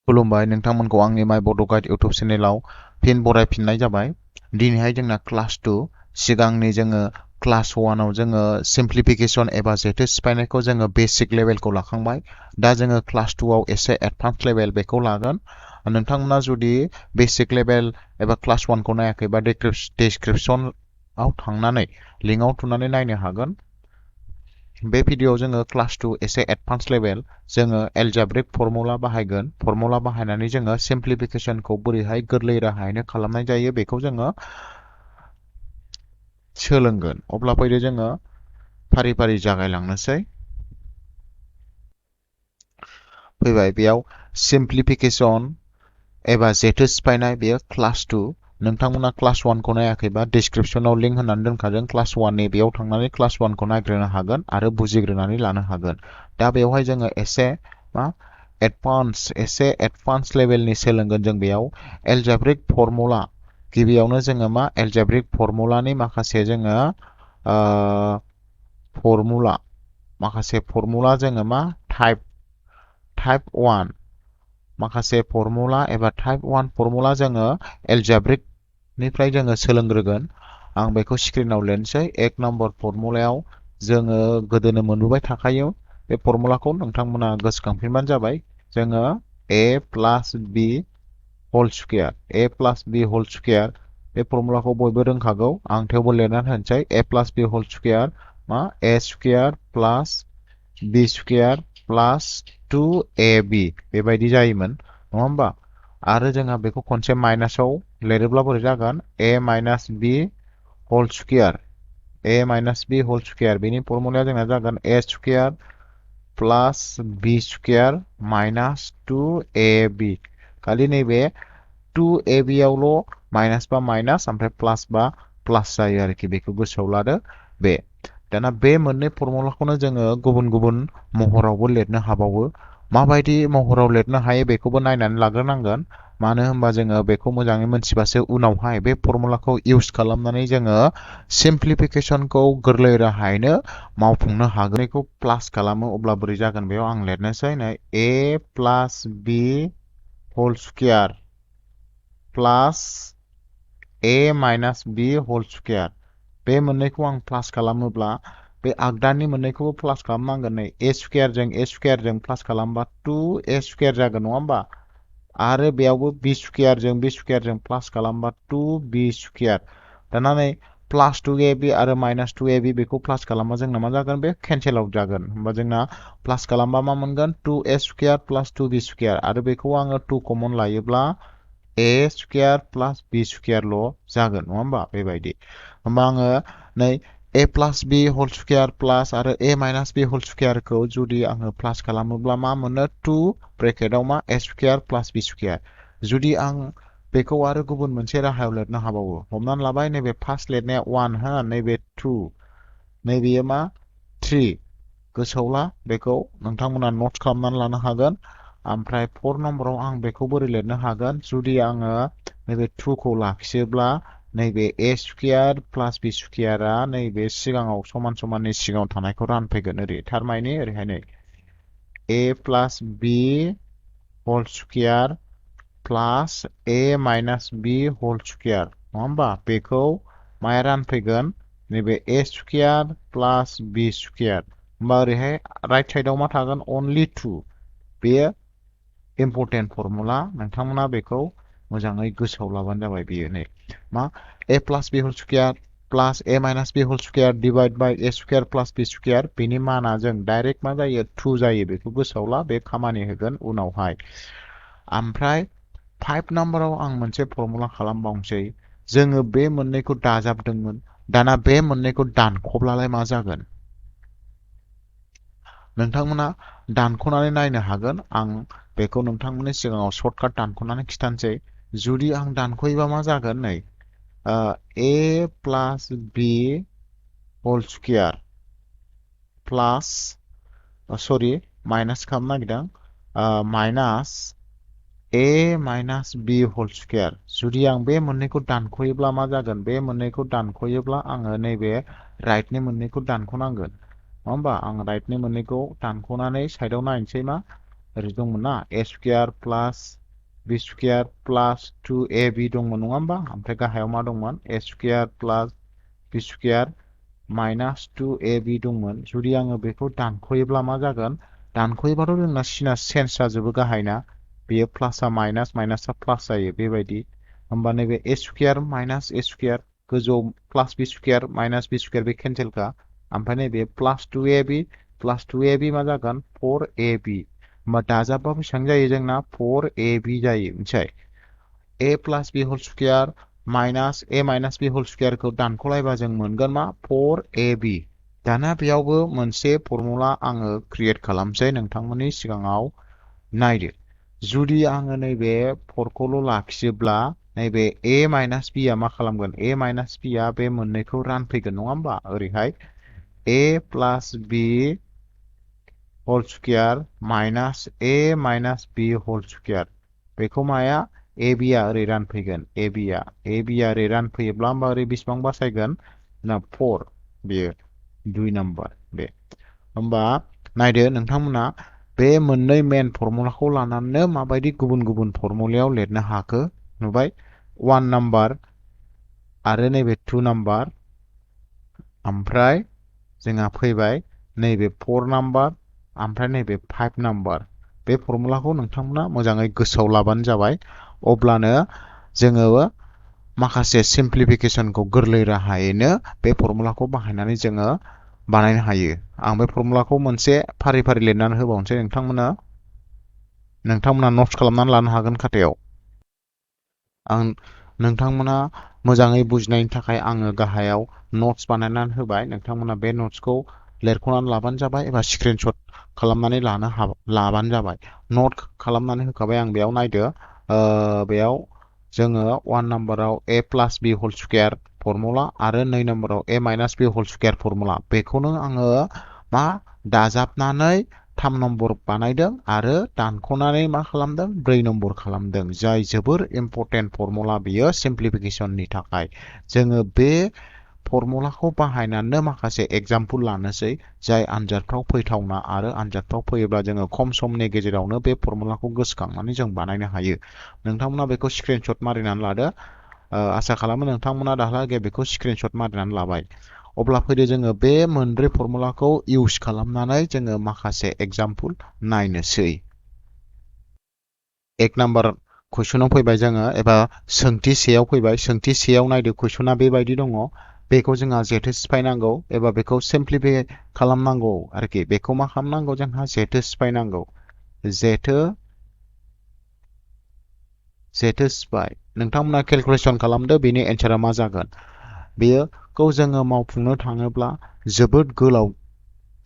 खुलुमबाय नोंथांमोनखौ आंनि माय बड' गाइड इउटुब चेनेलाव फिन बरायफिननाय जाबाय। दिनैहाय जोंना क्लास 2 सिगांनि जोङो क्लास 1 आव जोङो सिम्प्लिफिकेशन एबा जेथो सिफायनायखौ जोङो बेसिक लेभेलखौ लाखांबाय। दा जोङो क्लास 2 आव एसे एडभान्स लेभेल बेखौ लागोन। नोंथांमोना जुदि बेसिक लेभेल एबा क्लास 1 खौ नायाखैबा डिसक्रिप्शनाव थांनानै लिंकआव थुनानै नायनो हागोन। बे भिडियोआव जोङो क्लास 2 एसे एडभान्स लेभेल जोङो एलजेब्रिक फर्मुला बाहायगोन। फर्मुला बाहायनानै जोङो सिम्प्लिफिकेशनखौ बोरैहाय गोरलै राहायैनो खालामनाय जायो बेखौ जोङो सोलोंगोन। अब्ला फैदो जोङो फारि फारि जागायलांनोसै। फैबाय बेयाव सिम्प्लिफिकेशन एबा जेथो सिफायनाय बेयो क्लास 2। नोंथांमोना क्लास 1 खौ नायाखैबा डिसक्रिप्शनाव लिंक होनानै दोनखादों क्लास 1 नि बेयाव थांनानै क्लास 1 खौ नायग्रोनो हागोन आरो बुजिग्रोनानै लानो हागोन। दा बेवहाय जोङो एसे एडभान्स लेभेलनि सोलोंगोन जों बेयाव एलजेब्रिक फर्मुला। गिबियावनो जोङो एलजेब्रिक फर्मुलानि माखासे जोङो फर्मुला जोङो टाइप 1 माखासे फर्मुला एबा टाइप 1 फर्मुला जोङो एलजेब्रिकनिफ्राय जोङो सोलोंग्रोगोन। आं बेखौ स्क्रिनाव लिरनोसै। 1 नम्बर फर्मुलायाव जोङो गोदोनो मोनबोबाय थाखायो। बे फर्मुलाखौ नोंथांमोना गोसोखांफिनबानो जाबाय। जोङो a plus b whole square बे फर्मुलाखौ बयबो रोंखागौ। आं थेवबो लिरनानै होनोसै a plus b whole square a square plus b square plus 2ab बेबायदि जायोमोन नङा होमबा? आरो जोंहा बेखौ खनसे माइनासाव लिरोब्ला बोरै जागोन? a minus b whole square बेनि फर्मुलाया जोंना जागोन a square plus b square minus 2ab। खालि नैबे 2ab आवल' माइनास बा माइनास ओमफ्राय प्लास बा प्लास जायो आरोखि। बेखौ गोसोआव लादो। दाना बे मोननै फर्मुलाखौनो जोङो गुबुन गुबुन महरावबो लिरनो हाबावो। माबायदि महराव लिरनो हायो बेखौबो नायनानै लाग्रोनांगोन। मानो होनबा जोङो बेखौ मोजाङै मोनथिबासो उनावहाय बे फर्मुलाखौ इउज खालामनानै जोङो सिम्प्लिफिकेशनखौ गोरलै राहायैनो मावफुंनो हागोन। बेखौ प्लास खालामो अब्ला बोरै जागोन बेयाव आं लिरनोसै। a plus b whole square plus a minus b whole square. बे मोननैखौ आं प्लास खालामोब्ला बे आगदानि मोननैखौबो प्लास खालामनांगोन। नै a स्क्वायरजों प्लास खालामबा 2a स्क्वायर जागोन नङा होमबा? आरो बेयावबो b स्क्वायरजों प्लास खालामबा 2b स्क्वायर। दाना नै प्लास 2ab आरो माइनास 2ab बेखौ प्लास खालामबा जोंना मा जागोन? बे केन्सेल आउट जागोन। होमबा जोंना प्लास खालामबा मा मोनगोन? 2a स्क्वायर प्लास 2b स्क्वायर। आरो बेखौ आङो 2 कमन लायोब्ला a स्क्वायर प्लास b स्क्वायरल' जागोन नङा होमबा? बेबायदि। होमबा आङो नै a plus b whole square plus आरो a माइनास b होल स्क्वायरखौ जुदि आङो प्लास खालामोब्ला मा मोनो? 2 ब्रेकेटाव a square plus b square. जुदि आं बेखौ आरो गुबुन मोनसे राहायाव लिरनो हाबावो। हमनानै लाबाय नैबे फार्स्ट लिरनाया 1 हो, नैबे 2, नैबेयो 3। गोसोआव ला। बेखौ नोंथांमोना नट खालामनानै लानो हागोन। ओमफ्राय 4 नम्बराव आं बेखौ बोरै लिरनो हागोन? जुदि आङो नैबे 2 खौ लाखियोब्ला नैबे a स्क्वायर प्लास b स्क्वायरा नैबे सिगाङाव समान समाननि सिगाङाव थानायखौ रानफैगोन ओरै। थारमाने ओरैहाय नै a plus b whole square plus a minus b whole square नङा होमबा? बेखौ माया रानफैगोन? नैबे a square plus b square. होमबा ओरैहाय राइट साइडआव मा थागोन? अनलि 2। बेयो इम्पर्टेन्ट फर्मुला। नोंथांमोना बेखौ मोजाङै गोसोआव लाबानो जाबाय। बेयो नै a plus b whole square plus a minus b whole square divide by a square plus b square. बेनि माना जों डाइरेक्ट मा जायो? 2 जायो। बेखौ गोसोआव ला। बे खामानि होगोन उनावहाय। ओमफ्राय 5 नम्बराव आं मोनसे फर्मुला खालामबावनोसै। जोङो बे मोननैखौ दाजाबदोंमोन। दाना बे मोननैखौ दानख'ब्लालाय मा जागोन? नोंथांमोना दानख'नानै नायनो हागोन। आं बेखौ नोंथांमोननि सिगाङाव सर्टकाट दानख'नानै खिथानोसै। जुदि आं दानख'योबा मा जागोन? नै a plus b whole square plus minus खालामनो नागिरदों। Minus a minus b whole square. जुदि आं बे मोननैखौ दानख'योब्ला मा जागोन? बे मोननैखौ दानख'योब्ला आङो नैबे राइटनि मोननैखौ दानख'नांगोन नङा होमबा? आं राइटनि मोननैखौ दानख'नानै साइडआव नायनोसै ओरै दंमोन ना a square plus b square plus 2ab दंमोन नङा होमबा ओमफ्राय गाहायाव मा दंमोन a square plus b square minus 2ab दंमोन जुदि आङो बेखौ दानख'योब्ला मा जागोन दानख'योबाथ' जोंना सिना चेन्ज जाजोबो गाहायना बेयो प्लासआ माइनास माइनासआ प्लास जायो बेबायदि होमबा नैबे a square minus a square गोजौआव प्लास b square minus b square बे केन्सेलखा ओमफ्राय नैबे प्लास 2ab मा जागोन 4ab होमबा दाजाबबा बेसेबां जायो जोंना 4ab जायो मिथिबाय a plus b whole square minus a minus b whole स्क्वायरखौ दानख'लायबा जों मोनगोन मा 4ab दाना बेयावबो मोनसे फर्मुला आङो क्रियेट खालामसै नोंथांमोननि सिगाङाव नायदो जुदि आङो नैबे 4खौल' लाखियोब्ला नैबे a माइनास b आ मा खालामगोन a माइनास b आ बे मोननैखौ रानफैगोन नङा होमबा ओरैहाय a plus b whole square minus a minus b whole square बेखौ माया ab आ ओरै रानफैगोन ab आ ओरै रानफैयोब्ला होमबा ओरै बेसेबां बासायगोन ना 4 बेयो 2 नाम्बार बे होमबा नायदो नोंथांमोना बे मोननै मेन फर्मुलाखौ लानानैनो माबायदि गुबुन गुबुन फर्मुलायाव लिरनो हाखो नुबाय 1 नाम्बार आरो नैबे 2 नाम्बार ओमफ्राय जोंहा फैबाय नैबे 4 नाम्बार ओमफ्राय नैबे 5 नाम्बार बे फर्मुलाखौ नोंथांमोना मोजाङै गोसोआव लाबानो जाबाय अब्लानो जोङो माखासे सिम्प्लिफिकेसनखौ गोरलै राहायैनो बे फर्मुलाखौ बाहायनानै जोङो बानायनो हायो आं बे फर्मुलाखौ मोनसे फारि फारि लिरनानै होबावनोसै नोंथांमोना नट्स खालामनानै लानो हागोन खातायाव आं नोंथांमोना मोजाङै बुजिनायनि थाखाय आङो गाहायाव नट्स बानायनानै होबाय नोंथांमोना बे नट्सखौ लिरख'नानै लाबानो जाबाय एबा स्क्रिनशट खालामनानै लाबानो जाबाय नट खालामनानै होखाबाय आं बेयाव नायदो बेयाव जोङो 1 नाम्बाराव a plus b whole square formula आरो 2 नाम्बाराव a minus b whole square formula बेखौनो आङो मा दाजाबनानै 3 नम्बर बानायदों आरो दानख'नानै मा खालामदों 4 नम्बर खालामदों जाय जोबोर इम्परटेन्ट फर्मुला बियो सिम्प्लिफिकेसननि थाखाय जोङो बे फर्मुलाखौ बाहायनानै माखासे एग्जाम्पल लानोसै जाय आनजादफ्राव फैथावना आरो आनजादफ्राव फैयोब्ला जोङो खम समनि गेजेरावनो बे फर्मुलाखौ गोसोखांनानै जों बानायनो हायो नोंथांमोना बेखौ स्क्रिनशट मारिनानै लादो आसा खालामो नोंथांमोना दाहालागै बेखौ स्क्रिनशट मारिनानै लाबाय अब्ला फैदो जोङो बे मोनब्रै फर्मुलाखौ इउस खालामनानै जोङो माखासे एग्जाम्पल नायनोसै 1 नाम्बार कुइसनाव फैबाय जोङो एबा सोंथि सेयाव फैबाय सोंथि सेयाव नायदो कुइसना बेबायदि दङ बेखौ जोंहा जेथो सिफायनांगौ एबा बेखौ सिम्प्लिफाइ खालामनांगौ आरोखि बेखौ मा खालामनांगौ जोंहा जेथो सिफायनांगौ जेथो सिफाय नोंथांमोना केलकुलेसन खालामदो बेनि एन्सारा मा जागोन बेयोखौ जोङो मावफुंनो थाङोब्ला जोबोद गोलाव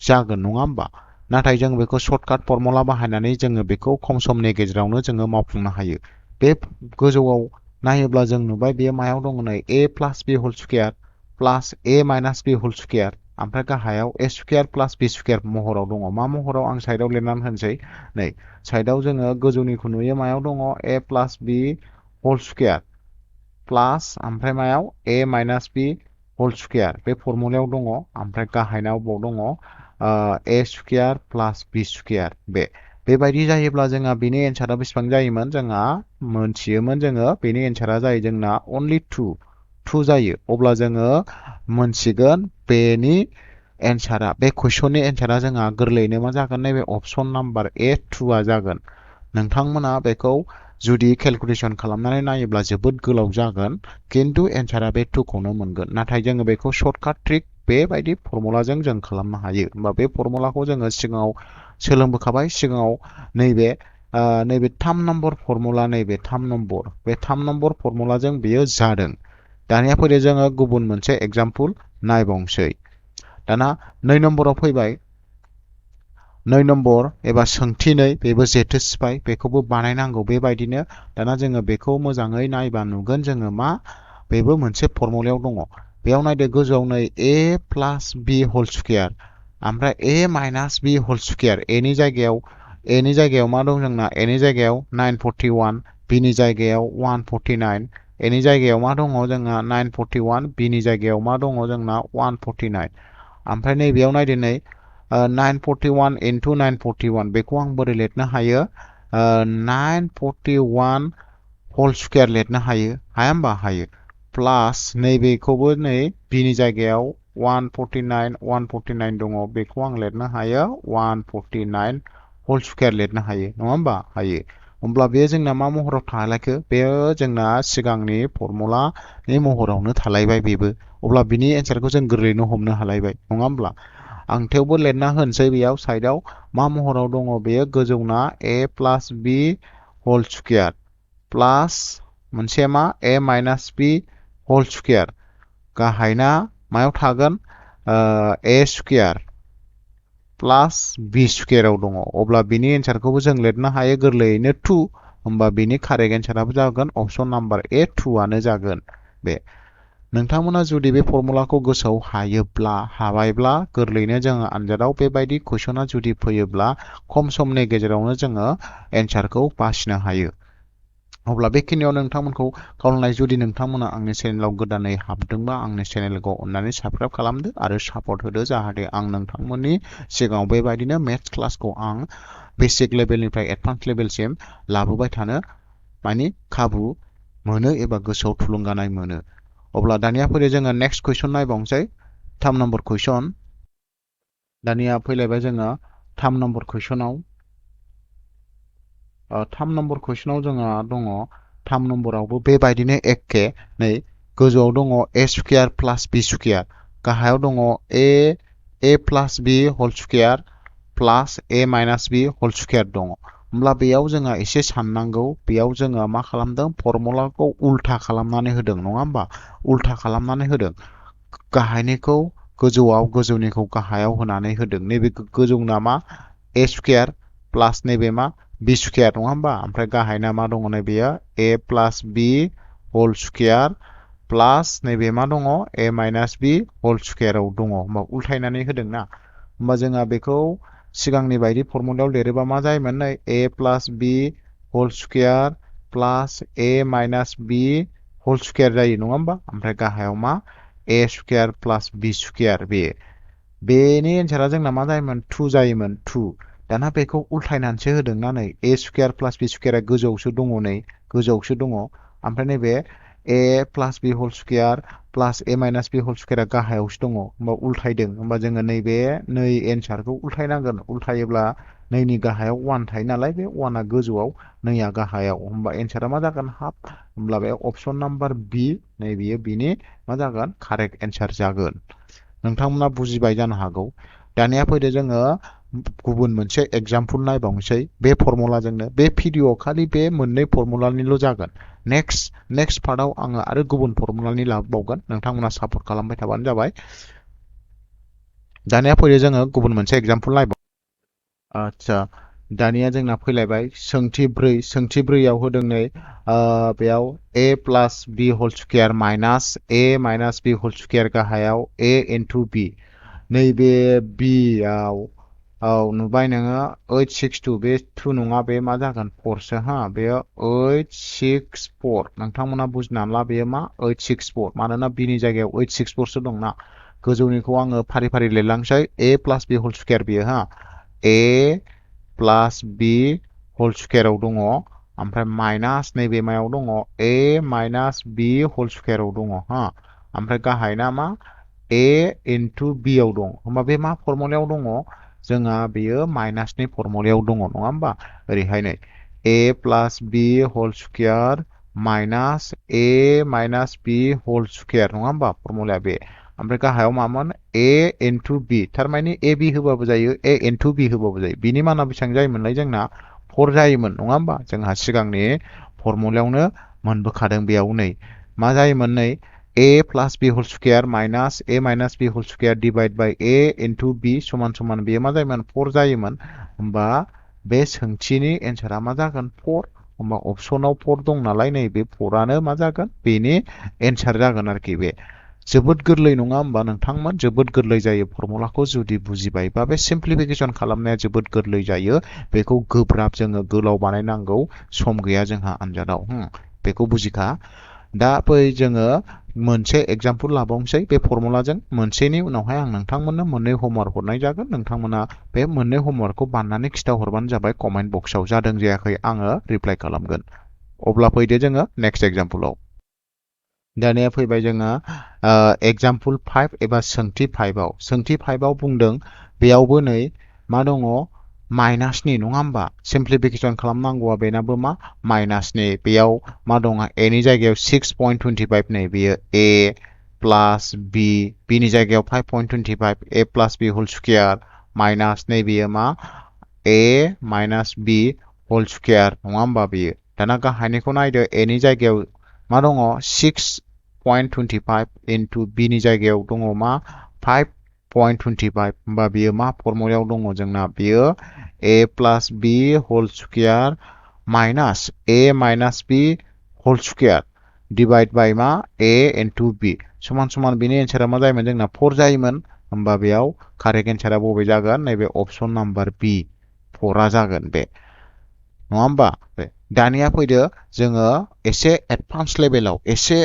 जागोन नङा होमबा नाथाय जों बेखौ सर्टकाट फर्मुला बाहायनानै जोङो बेखौ खम समनि गेजेरावनो जोङो मावफुंनो हायो बे गोजौआव नायोब्ला जों नुबाय बेयो मायाव दङ नै a plus b whole square plus a minus b whole square ओमफ्राय गाहायाव a square plus b square महराव दङ मा महराव आं साइडआव लिरनानै होनोसै नै साइडआव जोङो गोजौनिखौ नुयो मायाव दङ a plus b whole square plus ओमफ्राय मायाव a minus b whole square बे फर्मुलायाव दङ ओमफ्राय गाहायनाव बाव दङ a square plus b square बेबायदि जायोब्ला जोंहा बेनि एन्सारा बेसेबां जायोमोन जोंहा मोनथियोमोन जोङो बेनि एन्सारा जायो जोंना अनलि 2 जायो अब्ला जोङो मोनथिगोन बेनि एन्सारा बे कुइसननि एन्सारा जोंहा गोरलैयैनो मा जागोन नैबे अपसन नाम्बार A2 जागोन नोंथांमोना बेखौ जुदि केलकुलेसन खालामनानै नायोब्ला जोबोद गोलाव जागोन खिन्थु एन्सारा बे 2खौनो मोनगोन नाथाय जोङो बेखौ सर्टकाट ट्रिक बेबायदि फर्मुलाजों जों खालामनो हायो होमबा बे फर्मुलाखौ जोङो सिगाङाव सोलोंबोखाबाय सिगाङाव नैबे 3 नम्बर फर्मुला नैबे 3 नम्बर बे 3 नम्बर फर्मुलाजों बेयो जादों दानिया फैदो जोङो गुबुन मोनसे एग्जाम्पल नायबावनोसै दाना 2 नम्बराव फैबाय 2 नम्बर एबा सोंथि 2 बेबो जेथो सिफाय बेखौबो बानायनांगौ बेबायदिनो दाना जोङो बेखौ मोजाङै नायबा नुगोन जोङो मा बेबो मोनसे फर्मुलायाव दङ बेयाव नायदो गोजौआव नै a plus b whole square ओमफ्राय a minus b whole square a नि जायगायाव मा दं जोंना a नि जायगायाव 941 b नि जायगायाव 149 a नि जायगायाव मा दङ जोंना 941 b नि जायगायाव मा दङ जोंना 149 ओमफ्राय नैबेयाव नायदो नै 941 into 941 बेखौ आं बोरै लिरनो हायो 941 होल स्क्वायर लिरनो हायो हाया होमबा हायो प्लास नैबेखौबो नै बिनि जायगायाव 149 दङ बेखौ आं लिरनो हायो 149 होल स्क्वायर लिरनो हायो नङा होमबा हायो होमब्ला बेयो जोंना मा महराव थालायखो बेयो जोंना सिगांनि फर्मुलानि महरावनो थालायबाय बेबो अब्ला बिनि एन्सारखौ जों गोरलैयैनो हमनो हालायबाय नङा होमब्ला आं थेवबो लिरना होनोसै बेयाव साइडआव मा महराव दङ बेयो गोजौना a plus b whole square plus मोनसे मा a minus b whole square गाहायना मायाव थागोन a स्क्वायर प्लास b स्क्वायराव दङ अब्ला बिनि एन्सारखौबो जों लिरनो हायो गोरलैयैनो 2 होमबा बिनि कारेक्ट एन्साराबो जागोन अपसन नाम्बार ए 2 आनो जागोन बे नोंथांमोना जुदि बे फर्मुलाखौ गोसोआव हाबायब्ला गोरलैयैनो जोङो आनजादाव बेबायदि कुइसना जुदि फैयोब्ला खम समनि गेजेरावनो जोङो एन्सारखौ बासिनो हायो अब्ला बेखिनियाव नोंथांमोनखौ खावलायनाय जुदि नोंथांमोना आंनि चेनेलाव गोदानै हाबदोंबा आंनि चेनेलखौ अननानै साबस्क्राइब खालामदो आरो सापर्ट होदो जाहाथे आं नोंथांमोननि सिगाङाव बेबायदिनो मेथ्स क्लासखौ आं बेसिक लेभेलनिफ्राय एडभान्स लेभेलसिम लाबोबाय थानो मानि खाबु मोनो एबा गोसोआव थुलुंगानाय मोनो अब्ला दानिया फैदो जोङो नेक्स्ट कुइसन नायबावनोसै 3 नम्बर कुइसन दानिया फैलायबाय जोङो 3 नम्बर कुइसनाव 3 नम्बर कुइसनाव जोंहा दङ 3 नम्बरावबो बेबायदिनो एखे नै गोजौआव दङ a square plus b square गाहायाव दङ a plus b whole square plus a minus b whole square दङ होमब्ला बेयाव जोंहा एसे साननांगौ बेयाव जोङो मा खालामदों फर्मुलाखौ उल्था खालामनानै होदों नङा होमबा उल्था खालामनानै होदों गाहायनिखौ गोजौआव गोजौनिखौ गाहायाव होनानै होदों नैबे गोजौना मा a स्क्वायर प्लास नैबे मा b स्क्वायर नङा होमबा ओमफ्राय गाहायना मा दङ नै बेयो a plus b whole square plus नैबे मा दङ a माइनास b होल स्क्वायराव दङ होमबा उल्थायनानै होदोंना होमबा जोंहा बेखौ सिगांनि बायदि फर्मुलायाव लिरोबा मा जायोमोन नै a plus b whole square plus a minus b whole square जायो नङा होमबा ओमफ्राय गाहायाव मा a square plus b square बेनि एन्सारा जोंना मा जायोमोन 2 जायोमोन 2 दाना बेखौ उल्थायनानैसो होदोंना नै a स्क्वायर प्लास b स्क्वायरा गोजौआवसो दङ नै गोजौआवसो दङ ओमफ्राय नैबे a plus b whole square plus a minus b whole स्क्वायरा गाहायावसो दङ होमबा उल्थायदों होमबा जोङो नैबे नै एन्सारखौ उल्थायनांगोन उल्थायोब्ला नैनि गाहायाव 1 थायो नालाय बे 1आ गोजौआव नैया गाहायाव होमबा एन्सारा मा जागोन हाफ होमब्ला बे अपसन नाम्बार बि नै बियो बिनि मा जागोन कारेक्ट एन्सार जागोन नोंथांमोना बुजिबाय जानो हागौ दानिया फैदो जोङो गुबुन मोनसे एग्जाम्पल नायबावनोसै बे फर्मुलाजोंनो बे भिडिअ'आव खालि बे मोननै फर्मुलानिल' जागोन नेक्स्ट पार्टआव आङो आरो गुबुन फर्मुलानि लाबोबावगोन नोंथांमोना सापर्ट खालामबाय थाबानो जाबाय दानिया फैदो जोङो गुबुन मोनसे एग्जाम्पल नायबाव आदसा दानिया जोंना फैलायबाय सोंथि 4 होदों नै बेयाव a plus b whole square minus a minus b whole square गाहायाव a इनटु b नैबे b आव औ नुबाय नोङो 862 बे 2 नङा बे मा जागोन 4 सो हा बेयो 864 नोंथांमोना बुजिनानै ला बेयो मा 864 मानोना b नि जायगायाव 864 सो दंना गोजौनिखौ आङो फारि फारि लिरलांसै a plus b whole square बियो हा a प्लास b होल स्क्वायराव दङ ओमफ्राय माइनास नैबे मायाव दङ a माइनास b होल स्क्वायराव दङ हा ओमफ्राय गाहायना मा a इनटु b आव दं होमबा बे मा फर्मुलायाव दङ जोंहा बेयो माइनासनि फर्मुलायाव दङ नङा होमबा ओरैहाय नै a plus b whole square minus a minus b whole square नङा होमबा फर्मुलाया बे ओमफ्राय गाहायाव मामोन a इनटु b थारमाने a b होबाबो जायो a इनटु b होबाबो जायो बिनि माना बेसेबां जायोमोनलाय जोंना 4 जायोमोन नङा होमबा जोंहा सिगांनि फर्मुलायावनो मोनबोखादों बेयाव नै मा जायोमोन नै a plus b whole square minus a minus b whole square divide by a into b समान समान बेयो मा जायोमोन 4 जायोमोन होमबा बे सोंथिनि एन्सारा मा जागोन 4 होमबा अपसनाव 4 दं नालाय नै बे 4आनो मा जागोन बेनि एन्सार जागोन आरोखि बे जोबोद गोरलै नङा होमबा नोंथांमोन जोबोद गोरलै जायो फर्मुलाखौ जुदि बुजिबायबा बे सिम्प्लिफिकेसन खालामनाया जोबोद गोरलै जायो बेखौ गोब्राब जोङो गोलाव बानायनांगौ सम गैया जोंहा आनजादाव बेखौ बुजिखा दा फै जोङो मोनसे एग्जाम्पल लाबावनोसै बे फर्मुलाजों मोनसेनि उनावहाय आं नोंथांमोननो मोननै होमवर्क हरनाय जागोन नोंथांमोना बे मोननै होमवर्कखौ बानायनानै खिथाहरबानो जाबाय कमेन्ट बक्सआव जादों जायाखै आङो रिप्लाइ खालामगोन अब्ला फैदो जोङो नेक्स्ट एग्जाम्पलाव दानिया फैबाय जोङो एग्जाम्पल 5 एबा सोंथि 5आव बुंदों बेयावबो नै मा दङ माइनासनि नङा होमबा सिम्प्लिफिकेसन खालामनांगौआ बेनाबो मा माइनासनि बेयाव मा दङ ए नि जायगायाव 6.25 नै बेयो ए प्लास बि नि जायगायाव 5.25 ए plus b whole square minus नै बेयो मा ए माइनास बि होल स्क्वायर नङा होमबा बेयो दाना गाहायनिखौ नायदो ए नि जायगायाव मा दङ 6.25 इनटु बि नि जायगायाव दङ मा 5.25 होमबा बेयो मा फर्मुलायाव दङ जोंना बेयो a plus b whole square minus a minus b whole square divide by मा ए इनटु बि समान समान बेनि एन्सारा मा जायोमोन जोंना 4 जायोमोन होमबा बेयाव कारेक्ट एन्सारा बबे जागोन नैबे अपसन नाम्बार बि 4 जागोन बे नङा होमबा दानिया फैदो जोङो एसे एडभान्स लेभेलाव एसे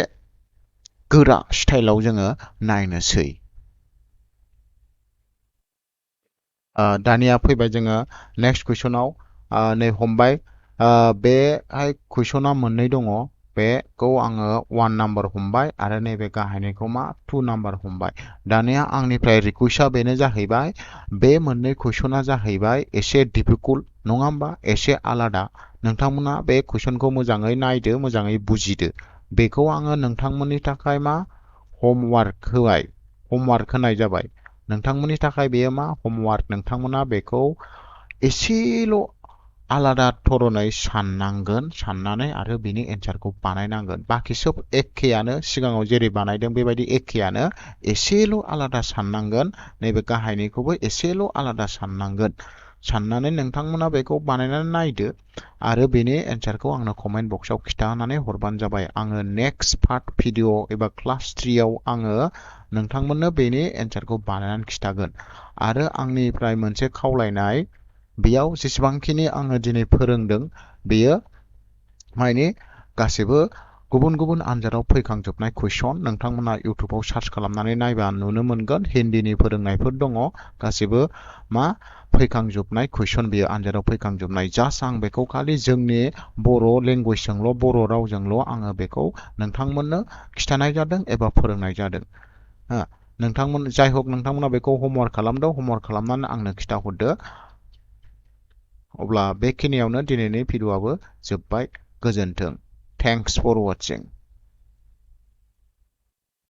गोरा स्टाइलाव जोङो नायनोसै दानिया फैबाय जोङो नेक्स्ट कुइसनाव नै हमबाय बेहाय कुइसना मोननै दङ बेखौ आङो 1 नाम्बार हमबाय आरो नैबे गाहायनिखौ मा 2 नाम्बार हमबाय दानिया आंनिफ्राय रिकुवेस्टआ बेनो जाहैबाय बे मोननै कुइसना जाहैबाय एसे डिफिकाल्ट नङा होमबा एसे आलादा नोंथांमोना बे कुइसनखौ मोजाङै नायदो मोजाङै बुजिदो बेखौ आङो नोंथांमोननि थाखाय मा हमवार्क होनाय जाबाय नोंथांमोननि थाखाय बेयो मा हमवार्क नोंथांमोना बेखौ एसेल' आलादा धरनै साननांगोन साननानै आरो बिनि एन्सारखौ बानायनांगोन बाखि सोब एखेयानो सिगाङाव जेरै बानायदों बेबायदि एखेयानो एसेल' आलादा साननांगोन नैबे गाहायनिखौबो एसेल' आलादा साननांगोन साननानै नोंथांमोना बेखौ बानायनानै नायदो आरो बेनि एन्सारखौ आंनो कमेन्ट बक्सआव खिन्थानानै हरबानो जाबाय आङो नेक्स्ट पार्ट भिडिअ एबा क्लास 3आव आङो नोंथांमोननो बेनि एन्सारखौ बानायनानै खिन्थागोन आरो आंनिफ्राय मोनसे खावलायनाय बेयाव जेसेबांखिनि आङो दिनै फोरोंदों बेयो माने गासैबो गुबुन गुबुन आनजादाव फैखांजोबनाय कुइसन नोंथांमोना इउटुबाव सार्च खालामनानै नायबा नुनो मोनगोन हिन्दीनि फोरोंनायफोर दङ गासैबो मा फैखांजोबनाय कुइसन बेयो आनजादाव फैखांजोबनाय जास्ट आं बेखौ खालि जोंनि बर' लेंगुवेजजोंल' बर' रावजोंल' आङो बेखौ नोंथांमोननो खिन्थानाय जादों एबा फोरोंनाय जादों नोंथांमोन जाय हक नोंथांमोना बेखौ हमवार्क खालामदो हमवार्क खालामनानै आंनो खिन्थाहरदो अब्ला बेखिनियावनो दिनैनि भिडिअ'आबो जोब्बाय गोजोन्थों थेंक्स फर वाचिं